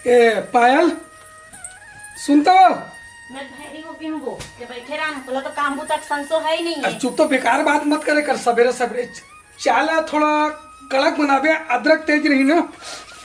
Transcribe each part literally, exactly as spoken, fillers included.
ए पायल, सुनता हो? मैं भैरी हो गई हूँ वो, ये बैठे रहना, बोला तो काम बूता के संसो है ही नहीं है। चुप तो, बेकार बात मत करे कर। सवेरे सवेरे चाला थोड़ा कड़क बनाबे, अदरक तेज रही ना।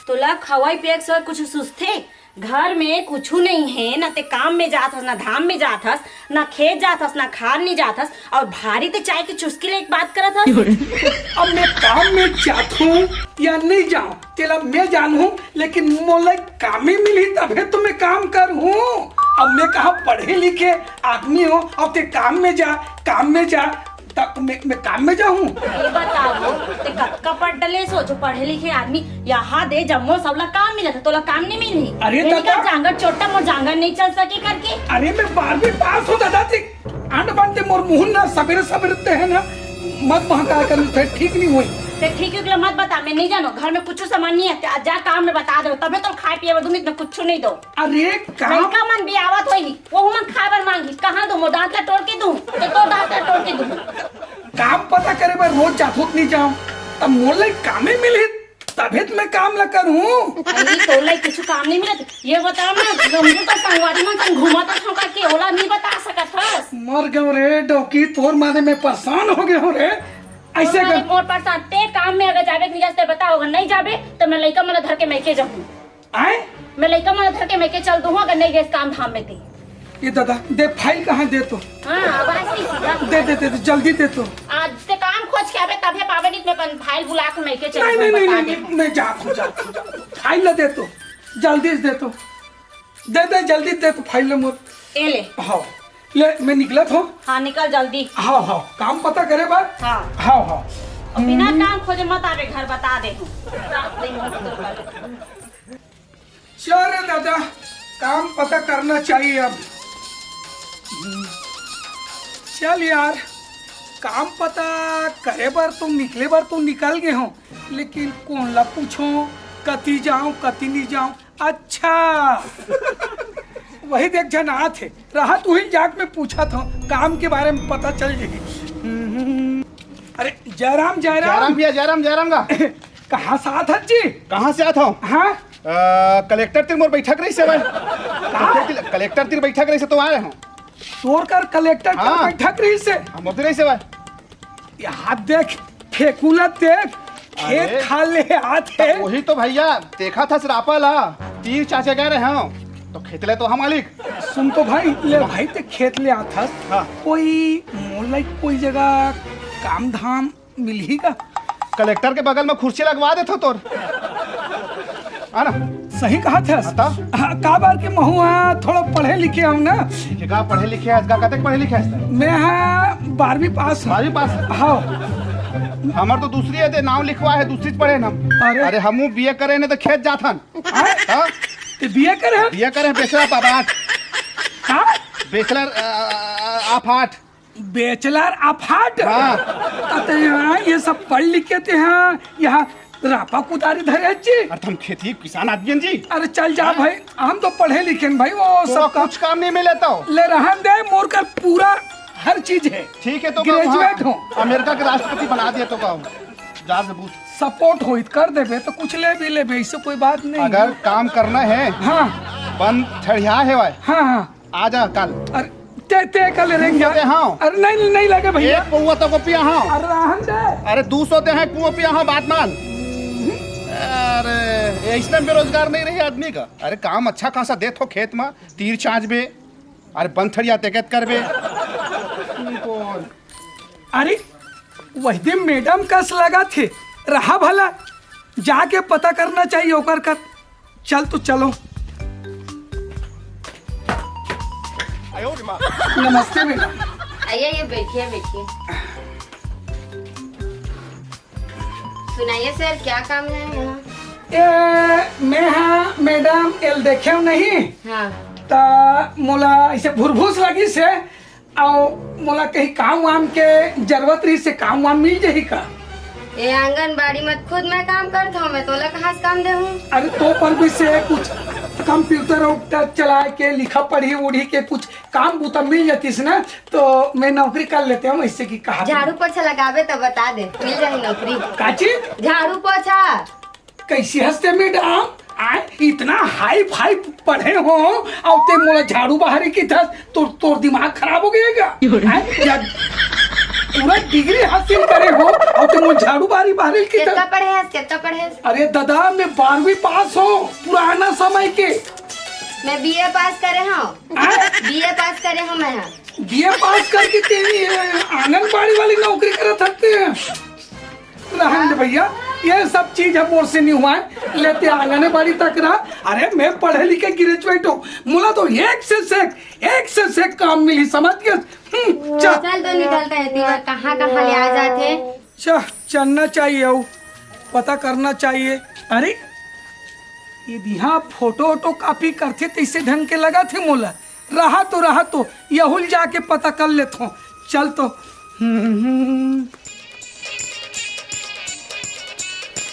तोला खवाई पिए के सिवा कुछ सुझथे? घर में कुछ नहीं है, ना ते काम में जात हस, ना धाम में जात हस, ना खेत जात हस, ना खार नहीं जात हस, और भारी ते चाय के चुस्की ले एक बात करत हस। अब मैं काम में जात हूँ या नहीं जाऊँ, तेला मैं जानहूँ, लेकिन मोला कामे मिलही तभे तो मैं काम करहूँ। अब मैं कहाँ पढ़े लिखे आदमी हूँ, अब ते काम में जा, काम में जा, तब मैं, मैं काम में जाऊँ। ये बताओ, ते कतका पढ़ डले सो, जो पढ़े लिखे आदमी यहाँ दे जम्मो सबला काम मिलत है, तोला काम नहीं मिलही? अरे ये दादा। निकल जांगर चोट्टा, मोर जांगर नहीं चल सके करके। अरे मैं बारहवीं पास हूँ दादा, ते अंड बनते मोर मुहन ना सबेरे सबेरे ते है ना, मत बहका कर, फिर ठीक नहीं हुई। ते ठीक उकला मत बता, मैं नहीं जानो, घर में कुछ सामान नहीं है, ते जा काम में बता दे, तबे तो खाए पिए बर दूँ, नहीं तो कुछ नहीं दो। अरे काम लड़का मन भी आवत होही, वो मन खाए बर मांगी, कहाँ दूँ, मोर दांत ला टोर के दूँ, ते तोर दांत ला टोर के दूँ। काम पता करे बर रोज जाथो त नहीं जाऊँ, तब मोर ला कामे मिलही, तभे तो मैं काम ला करूँ। अरे तोर ला कुछ काम नहीं मिलत, ये बता ना, गमरू का संगवारी मन संग घूमत हस का के ओला नहीं बता सकत हस? मर गयो रे डौकी, तोर मारे मैं परेशान हो गयो रे। ऐसे अरे कर मोर परेशान, ते काम में अगर जाबे के नहीं जाते बता, अगर नहीं जाबे तो मैं लइका मन धर के मैके जाऊँ। आए? मैं लइका मन धर के मैके चल दूँ, अगर नहीं गए काम धाम में ते। ये दादा, दे फाइल कहाँ दे तो। हाँ, अब आज नहीं सीधा। दे, दे, दे, दे, जल्दी दे तो। आज ते काम खोज के आबे तभे पाबे, नहीं तो मैं अपन फाइल बुला के मैके चल नहीं, दूँ, नहीं, नहीं, बता नहीं, दे। नहीं, नहीं, जा तू, जा तू, जा तू। फाइल ला दे तो, जल्दी से दे तो। दे, दे, जल्दी दे तो फाइल ला मोर। ए ले। हाँ, ले, मैं निकलत हूँ। हाँ, निकल जल्दी। हाँ, हाँ, काम पता करे बर। हाँ। हाँ, हाँ। अब बिना काम खोजे मत आबे घर, बता दे हूँ। रात दिन मत तो कर। चल रे दादा, काम पता करना चाहिए अब। हम्म। चल यार, काम पता करे बर तो निकले बर तो निकल गए हूँ, लेकिन कौन ला पूछो, कती जाऊँ, कती नहीं जाऊँ। अच्छा, वही देख झन आत हे, रहा तू ही जाग में पूछा था, काम के बारे में पता चल जाही। हम्म। अरे जयराम, जयराम। जयराम भैया, जयराम, जयराम गा। कहाँ से आत हस जी? कहाँ से आत हव? हाँ। अ, कलेक्टर तीर मोर बैठक रहिस हे भाई। कहाँ? कलेक्टर तीर बैठक रहिस हे तो आए हँव। तोर कर कलेक्टर कर हाँ। बैठक रहिस हे? हाँ, मोर तीर रहिस हे भाई। यहाँ देख, फेकुला देख, खेत अरे, खार ले आत हे। वही तो भैया, देखत हस रापा ला, तीर चाचे गए रहे हँव, तो खेत ले तो हम मालिक। सुन तो भाई, ले भाई ते खेत ले आत हस, हाँ। कोई मोला कोई जगह काम धाम मिलही का? कलेक्टर के बगल में कुर्सी लगवा देथव तोर। है ना? सही कहत हस। हाँ, तब? हाँ, काबर के महूँ हा थोड़ा पढ़े लिखे हँव ना। ठीक हे, का पढ़े लिखे हस, का कतेक पढ़े लिखे हस? मैं हा बारहवीं पास हँव। बारहवीं पास? हाँ। हमर तो दूसरी हे, ते नाम लिखवा हे, दूसरी पढ़े हन हम। अरे। अरे, हमू बीए करे हन तो खेत जाथन। हाँ? हाँ? ते बीए करे हस? बीए करे हन, bachelor of art। हाँ? Bachelor, uh, uh, uh, of art। Bachelor of art? हाँ। त ते हा ये सब पढ़ लिख के ते हा यहाँ रापा कुदारी धरे हस जी। अरे त हम खेती किसान आदमी हन जी। अरे चल जा हाँ। भाई, हम तो पढ़े लिखे हन भाई, वो तोला सब का कुछ काम नहीं मिले तो। ले रहन दे, मोर कर पूरा हर चीज हे। ठीक हे तो का graduate वहाँ हँव। अमेरिका के राष्ट्रपति बना दिया तो का हँव। जा से पूछ। Support होई त कर देबे तो कुछ ले भी लेबे, इससे कोई बात नहीं। अगर काम करना हे, हाँ। बन ठड़िया हे भाई। हाँ, हाँ। आ जा कल। अरे, ते, ते कल रेंग जा। दे हँव। अरे, नहीं, नहीं लगे भैया। एक पौवा तो को पिया हँव। अरे, रहन दे। अरे, दू सौ दे हँव, एक पौवा पिया हँव, बात मान। अरे, ये इसने बेरोजगार नहीं रही आदमी का। अरे, काम अच्छा खासा देथो खेत में, तीर चाँच बे। अरे, बंथड़िया तेकत करबे। अरे, वही दिन मैडम कस लगथे, रहा भला, जाके पता करना चाहिए ओकर कर। चल तो चलो। नमस्ते मैडम। आइए, आइए, बैठिए, बैठिए। सुनाइए सर, क्या काम है यहाँ? ए, मैं हा मैडम, एल देखेव नहीं? हाँ। त मोला ऐसे भुरभुस लगिस हे, अउ मोला कहीं काम वाम के जरूरत रहिस हे, काम वाम मिल जाही का? ए आंगनबाड़ी में खुद मैं काम करत हँव, मैं तोला कहाँ से काम देहूँ? अरे तो पर भी से कुछ computer उप्टर चलाए के, लिखा पढ़ी उढ़ी के कुछ काम बूता मिल जातिस ना, तो मैं नौकरी कर लेते हँव, ऐसे कि कहा। झाड़ू पोछा लगाबे तो बता दे, मिल जाही नौकरी। का चीज? झाड़ू पोछा। कैसी हँसते मैडम? आय, इतना हाई फाई पढ़े हो, अउ ते मोला झाड़ू बहारी कथस, तोर, तोर दिमाग खराब हो गया क्या? आय, या पूरा डिग्री हासिल करे हो, अउ ते मोला झाड़ू बहारी, बहारी कथस। कितना पढ़े हस, कितना पढ़े हस? अरे दादा, मैं बारहवीं पास हूँ, पुराना समय के। मैं बीए पास करे हूँ। आय? बीए पास करे हूँ मैं। बीए पास करके तेरी, अ, आंगनबाड़ी वाली नौकरी करत हते। रहन दे भैया, ये सब चीज अब मोर से नहीं हुआ है। लेते आंगनबाड़ी तक रहा। अरे, मैं पढ़े लिखे ग्रेजुएट हूँ, मोला तो एक से सेक, एक से सेक काम मिली, समझ गए? हम्म, चल। चल तो निकलते हैं, तीना कहाँ कहाँ ले आ जाते। च-, चलना चाहिए, अउ पता करना चाहिए। अरे, ये दिहा फोटो वोटो कॉपी करथे, तैसे ढंग के लगा थे मोला। रहा तो, रहा तो, यहुल जाके पता कर लेथों। चल तो। हम्म।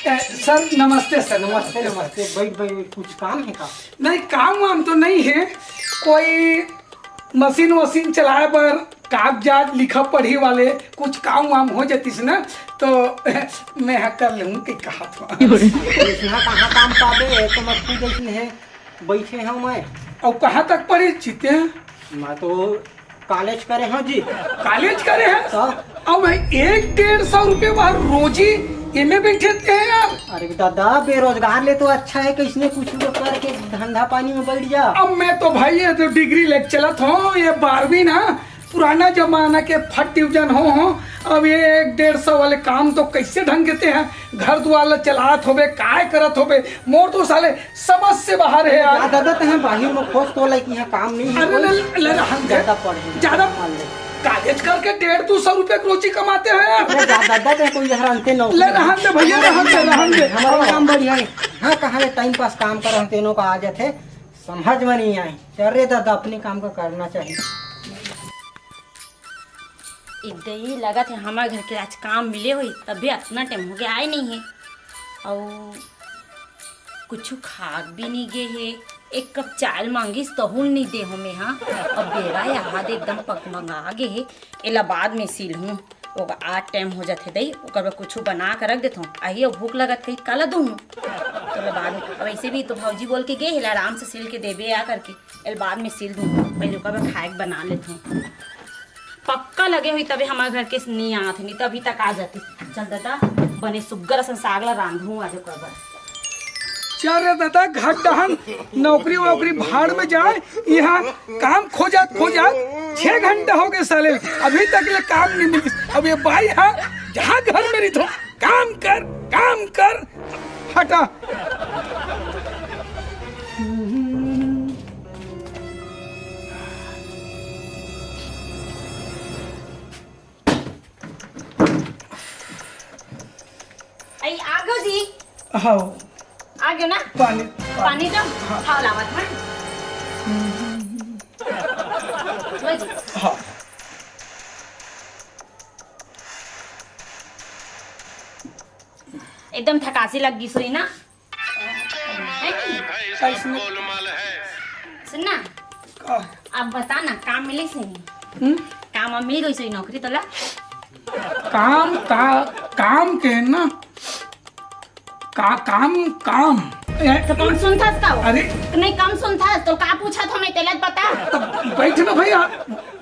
ए, सर, नमस्ते सर। नमस्ते, नमस्ते। बैठ, बैठ, बैठ। कुछ काम है का? नहीं, काम वाम तो नहीं है। कोई मशीन वशीन चलाए बर, कागजात, लिखा पढ़ी वाले कुछ काम वाम हो जातिस ना, तो मैं हा कर लेहूँ के कहा था। इसमें कहाँ काम पाबे, तो मैं खुद ऐसे है। बैठे हूँ मैं। अउ कहाँ तक पढ़े चिते? मैं तो कॉलेज करे हूँ जी। कॉलेज करे है? तो? अउ भाई, एक डेढ़ सौ रुपये बार रोजी एमे बैठे ते हैं यार। अरे दादा, बेरोजगार ले तो अच्छा है कि इसने कुछ तो करके धंधा पानी में बैठ जा। अब मैं तो भाई ये तो डिग्री लेके चलत हूँ, ये बारहवीं ना, पुराना जमाना के फट डिवीजन हो, हो। अब ये एक डेढ़ सौ वाले काम तो कैसे ढंग के ते हैं? घर दुआर ला चलात होबे, काय करत होबे? मोर तो साले समझ से बाहर है यार। दादा, तहे बाहिर में खोज तो लाइक यहाँ काम नहीं है अरे कोई। ले, ले रहन दे। ज्यादा पढ़े हैं, ज्यादा मान ले। कॉलेज करके डेढ़ दो सौ रुपए की रोजी कमाते हैं यार। अरे दादा, दादा, कोई यहाँ रहते नौकरी ले रहन दे भैया, रहन दे, रहन दे। हमारा काम बढ़िया है। हाँ, कहाँ ले टाइम पास काम कर रहते नौका आ जाते, समझ में नहीं आए। अरे दादा, अपने काम का करना चाहिए। एकदम ही लगत है हमारे घर के आज काम मिले होही, तभी अतना टाइम हो गया, आए नहीं है। अउ कुछ खाक भी नहीं गे हे। एक कप चाय मांगिस, तहूल नहीं दे हो मैं, हाँ। अब बेरा याद एकदम पक मंगा गे हे, एला बाद में सील हूँ। ओकर आज टाइम हो जाथे दई, ओकर बर कुछ बना के रख देथों। आही, अब भूख लगत कही, काला दूँ? तो बाद में, अब ऐसे भी तो भौजी बोल के गे हे, आराम से सील के देबे आ करके। एल बाद में सील दूँ, पहले ओकर बर खाए के बना लेथों। पक्का लगे होही तबे हमारे घर के नी आत हे, नहीं तो अभी तक आ जाती। चल दादा, बने सुग्घर असन साग ला रांधूं आज ओकर बर। चल रे दादा, घर डहन नौकरी वोकरी भाड़ में जाए, यहाँ काम खोजत खोजत छह घंटा हो गए साले, अभी तक ले काम नहीं मिलिस। अब ये बाई हा जहाँ घर में रहिथों, काम कर, काम कर, हटा। आई, आ गयो जी। हाँ। आ गयो ना? पानी, पानी। पानी दो। हाँ। खाओ लावत, हाँ। लो जी। हाँ। एकदम थकासी लग गई सोई ना? है कि नहीं? कैसे? सुन ना, का? अब बता ना, काम मिले से नहीं? हम्म? काम अब मिल गई से नौकरी तोला? काम का, काम के ना, का, काम, काम। ए, तो कम सुनथस का? अरे। नहीं, कम सुनथस, तो का पूछा था मैं, तेला बता। तब बैठ ना भाई, आ,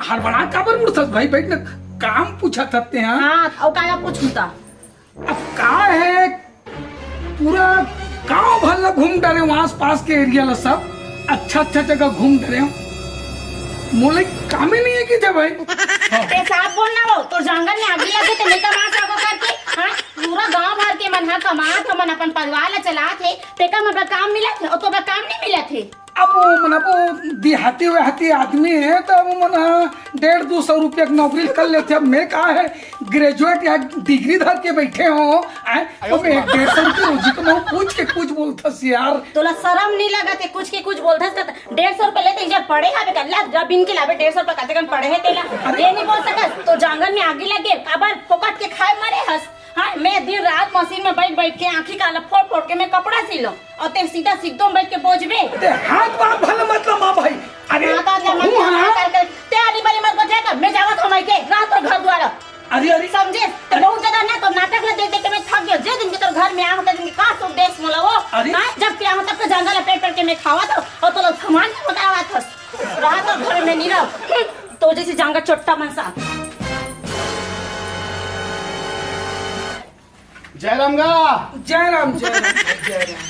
हड़बड़ा काबर उठथस भाई, बैठ ना, काम पूछा था ते, हाँ? हाँ, और काला पूछूं ता? अब का है, पूरा गांव भर ला घूम डरे हूँ, आस पास के एरिया ला सब, अच्छा अच्छा जगह घूम डरे हूँ। मोला कामे नहीं है कि थे भाई। हाँ। ते साफ बोल ना वो, तोर जांगर में आगी लगे ते नहीं कमा सको करके, हाँ? पूरा गांव भर के मन हा कमात हे, मन अपन परिवार ला चलात हे, तेकर मन बर काम मिलत हे, और तोर बर काम नहीं मिलत हे। अब वो मन, अब वो देहाती वेहाती आदमी है, तो अब वो मन, हाँ, डेढ़ दो सौ रुपया की नौकरी कर लेते। अब मैं का है, ग्रेजुएट या डिग्री धर के बैठे हो, आए, अब मैं डेढ़ सौ रुपया रोजी कमाऊँ, पूछ के कुछ बोलता सी यार। तोला शरम नहीं लगत हे, कुछ के कुछ बोलता है, डेढ़ सौ रुपया लेते, जब पढ़े हवे कर ला, जब इनके लावे डेढ़ सौ रुपया कते कन पढ़े है तेला, अरे। ये नहीं बोल सकत, तो जांगर में आगी लगे, काबर फोकट के खाए मरे हस। हाँ, मैं दिन रात मशीन में बैठ बैठ के आँखी काला फोड़ फोड़ के मैं कपड़ा सिलों। और ते सीधा सीधो बैठ के बोझबे। ते हाथ बात भले मत लमा भाई। अरे, हाँ, तो लमा, हूँ, हाँ। कर, कर, ते आली बाली मत बोझे कर, मैं जावत हूँ मायके, रह तोर घर द्वारा। अरे, अरे। समझे? तो बहुत ज्यादा ना, तो नाटक ना देख देख के मैं थक गया। जे दिन के तोर घर में आऊँ, ते दिन के का सुख देस मोला वो। अरे। हाँ, जब के आहूँ तब के जांगर ला पेट पेट के मैं खावत हँव, अउ तोला सामान के बतावत हस। रहा तो घर में नहीं रहो। हम्म, तो जैसे जांगर चोट्टा मन सा। जय राम गा। जय राम, जय राम, जय राम।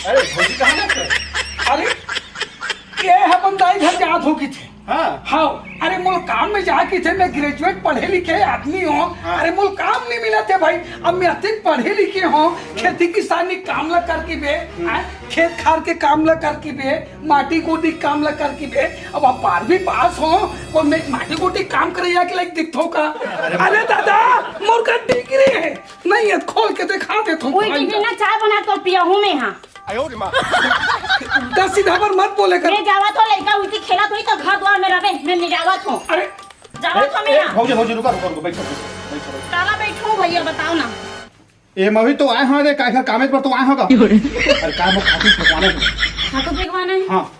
अरे भौजी कहाँ गए थे? अरे, ये अपन दाई घर जात हों किथे। हाँ। हाँ, अरे मोला काम में जाए किथे, मैं ग्रेजुएट पढ़े लिखे आदमी हँव। हाँ। अरे मोला काम नहीं मिलत हे भाई, अब मैं अतेक पढ़े लिखे हँव, खेती किसानी काम ला करके बे, हम्म। हाँ, खेत खार के काम ला करके बे, माटी गोटी काम ला करके बे, अब आप बारहवीं पास हँव, अउ मैं माटी गोटी काम करे जाके लायक दिखथों का? अरे अरे दादा, मोर का डिग्री हे, नहीं हे, खोल के देखा देथों। वही भाई। डिग्री ना चाय बना के पियाहूँ मैं, हाँ। उल्टा सीधा बर मत बोले कर। मैं जावत हँव, लइका उइकी खेलत होही तो घर दुआर में रहबे, मैं नहीं जावत हँव। अरे जावत हँव मैं ए, यहाँ। भौजी, भौजी, रुका, रुका, रुका, बैठो, बैठो, बैठो। काला बैठो भैया, बताओ ना। ए, मैं भी तो आए हँव रे, काय घर कामेच बर तो आए हँव गा। अरे, काय मोर खातू फेंकवाना हे। खातू फेंकवाना हे? हाँ।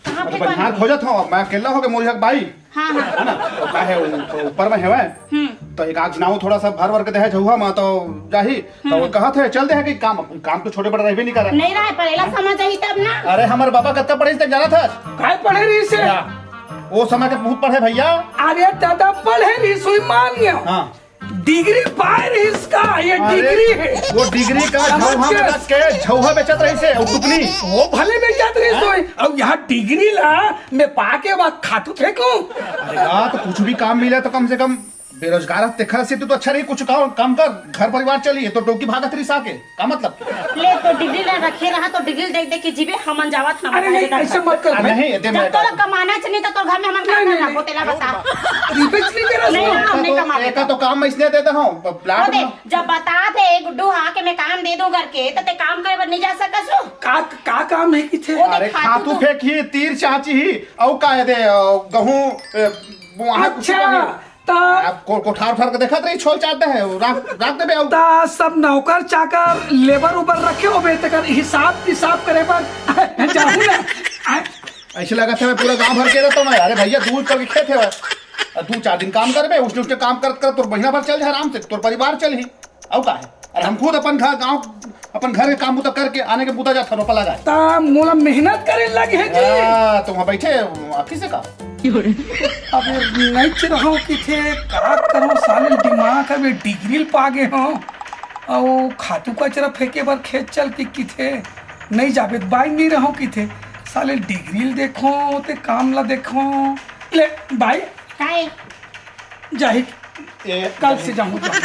कहाँ अरे, फेंकवाना बनिहार हे? खोजत हँव, मैं अकेला होगे, मोर एक बाई। हाँ, हाँ। है ना? तो का हे, उ-, तो ऊपर में हवय। हम्म। तो एक आग नाऊ थोड़ा सा भर भर के देहे झउहा मा, तो जाही। तो वो हम्म। कहत हे, चल दे हे कि काम, काम तो छोटे बड़े रहबे नहीं करे। नहीं रहे, पर एला समझ आही तब ना। अरे, हमर बाबा कतका पढ़े से जानत हस? काय पढ़े रहिस हे? या, वो समय के बहुत पढ़े भैया। अरे दादा, पढ़े रहिस होही, मान गया। हाँ। डिग्री पाए रहिस का, ये अरे, डिग्री हे। वो डिग्री का समझ झउहा में के। रख के झउहा बेचत रहिस हे, अउ टुकनी। वो भले बेचत रहिस हाँ? होही, अउ यहाँ डिग्री ला मैं पाके बाद खातू फेंकूँ। अरे यार, तो कुछ भी काम मिले तो कम से कम बेरोजगार हस, तेखर से तू तो अच्छा रही, कुछ काम, काम कर, घर परिवार चली, ये तो डौकी भागत रहिस आके। का मतलब? ले तो डिग्री ला रखे रहा तो डिग्री देख देख के जीबे, हमन जावत हन अरे नहीं, ऐसे मत कर अरे भाई। नहीं, ये दे जब मैं तोला कमाना चाहिए तो तोर घर में हमन नहीं, काम नहीं, करना नहीं। होते ला बता। रिबेच नहीं दे रहा नहीं, सो। हम नहीं तो, कमा एका लेता। तो काम मैं इसने देता हूँ, प-, प्लाट वो दे, में। जब बता दे गुड्डू हाँ के मैं काम दे दूँ करके, तो ते काम करे बर नहीं जा सकस हो? का, का काम हे किथे? वो दे अरे खातू खातू तो। फेंकही, तीर चाची ही, अउ का हे दे, अ, गहूँ, अ, वहाँ कुछ अच्छा, नहीं। त अब को-, कोठार उठार के देखत रही, छोल चाट दे हे, राख, राख देबे अउ। त सब नौकर चाकर, लेबर उबर रखे होबे, तेकर हिसाब किसाब करे बर जाहू ना। आ? ऐसे लगत हे, मैं पूरा गांव भर के रहता हूँ मैं। अरे भैया, दूर करके खेत हे भाई। अब दू चार दिन काम करबे, उसने, उसने काम करत करत तोर महीना भर चल जाए आराम से, तोर परिवार चलही। अउ का हे? अरे हम खुद अपन घर, गांव, अपन घर के काम बुता करके आने के बुता जात हन, रोपा लगाए। त मोला मेहनत करे लगे हे जी। हाँ, तो वहाँ बैठे, ऑफिस से का? अबे नइच रहूं किथे, का करूं साले, दिमाग अबे डिग्री ल पागे हूं। अउ खातू कचरा फेंके बर खेत चल के किथे, नहीं जाबे त बाई नहीं रहूं किथे। साले डिग्री ल देखूं, ते काम ला देखूं। ले बाई। काय? जाही। ए, कल से जाहूं, जाहूं।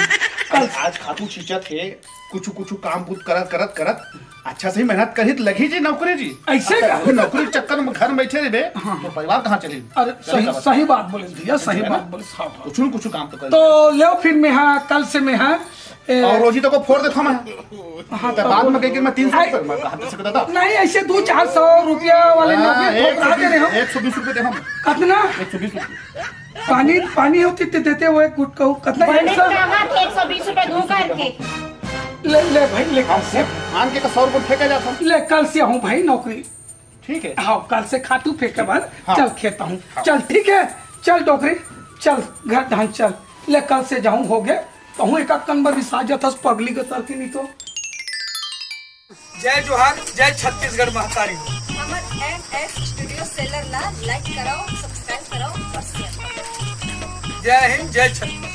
कल आज, से। आज खातू छींचत हे, कुछु, कुछु काम बूत करत, करत, करत, अच्छा से ही मेहनत करही त लगही जी नौकरी जी। ऐसे अब का? नौकरी के चक्कर में घर में बैठे रहिबे, हाँ। तो परिवार कहाँ चली? अरे, चले सही, का बता? सही बात बोले भैया, सही है ना? बात बोले, हाँ, हाँ। कुछु न कुछु काम तो कर। तो लेव फिर मैं, हाँ, कल से मैं, हाँ, ए, अउ रोजी तो को फोड़ देथों मैं। हाँ, तो तो बाद में कह के मैं तीन सौ रुपये, मैं कहाँ से बताता? नहीं, ऐसे दो चार सौ रुपया वाले हाँ, नौकरी एक सौ ठोकरा दे रहे हो। बीस, एक सौ बीस रुपये दे हम। कितना? एक सौ बीस रुपये। पानी, पानी होती ते देते हुए गुटका, कितना? बने एक सौ? कहाँ थे एक सौ बीस रुपये दूं करके? ले, ले भाई, ले, हम कल से। आन के का सौ रुपये फेंके जाता। ले, कल से हूँ भाई नौकरी। ठीक है। हाँ, कल से खातू फेंके बर हाँ। चल खेत हूँ। हाँ। चल, ठीक है, चल डोकरी, चल घर धान चल। ले, कल से जाहूँ, होगे, कहूँ एक कन बर रिसा जाथस पगली के तरती नहीं तो। जय जोहार, जय छत्तीसगढ़ महतारी। हमर एम एस स्टूडियो सेलर ला like कराओ, subscribe कराओ और share कराओ। जय हिंद, जय छत्तीसगढ़।